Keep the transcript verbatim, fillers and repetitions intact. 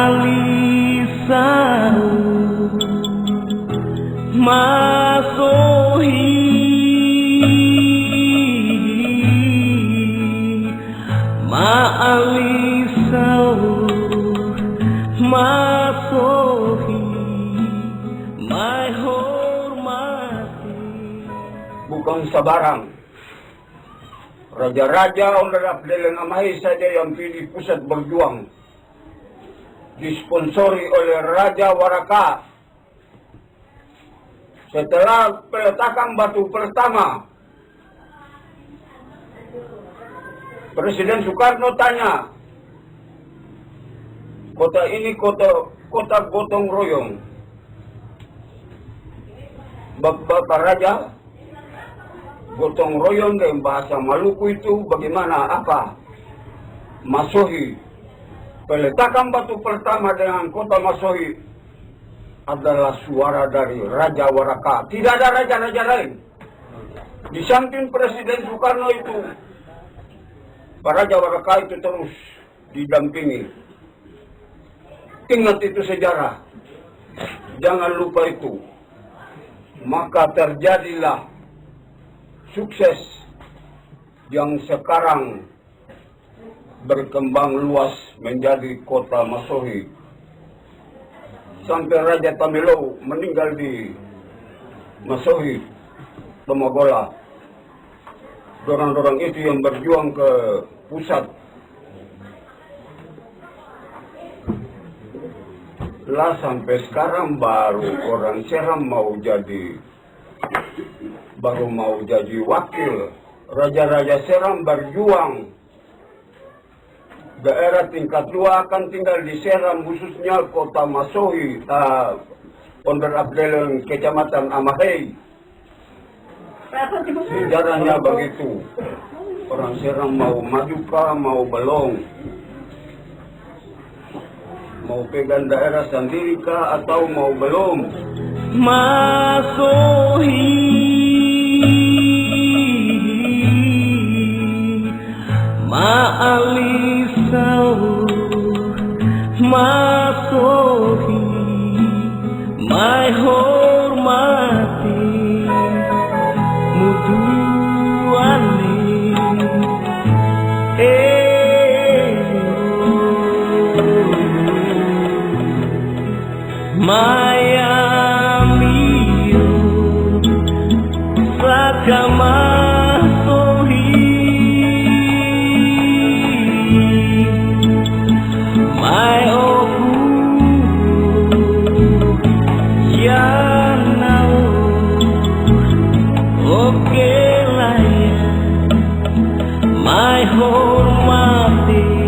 Alisau Masohi, Ma Alisau Masohi, mai hormati. Bukang sabarang raja-raja ondel abdeleng amahei saja yang pi di pusat berjuang, disponsori oleh Raja Waraka. Setelah peletakan batu pertama, Presiden Soekarno tanya, "Kota ini kota, kota gotong royong." Ba-, Bapak Raja, gotong royong deng bahasa Maluku itu bagaimana? Apa? Masohi. Peletakan batu pertama dengan kota Masohi adalah suara dari Raja Waraka. Tidak ada raja-raja lain. Di samping Presiden Soekarno itu, Pak Raja Waraka itu terus didampingi. Ingat itu sejarah. Jangan lupa itu. Maka terjadilah sukses yang sekarang berkembang luas menjadi kota Masohi. Sampai Raja Tamelou meninggal di Masohi, Tomagola. Dorang-dorang itu yang berjuang ke pusat. Lah sampe skarang baru orang Seram mau jadi, baru mau jadi wakil. Raja-raja Seram berjuang. Daerah tingkat dua akan tinggal di Seram, khususnya kota Masohi, ah, Pondok Abdeleng, Kecamatan Amahei. Sejarahnya begitu. Orang Seram mau maju ka, mau balong? Mau pegang daerah sandiri ka, atau mau balong? Masohi. Ma Alisau Masohi, mai hormati mutuale. Eh, Mai amio saka Masohi, mai oku yanao, oke laya, mai hormati.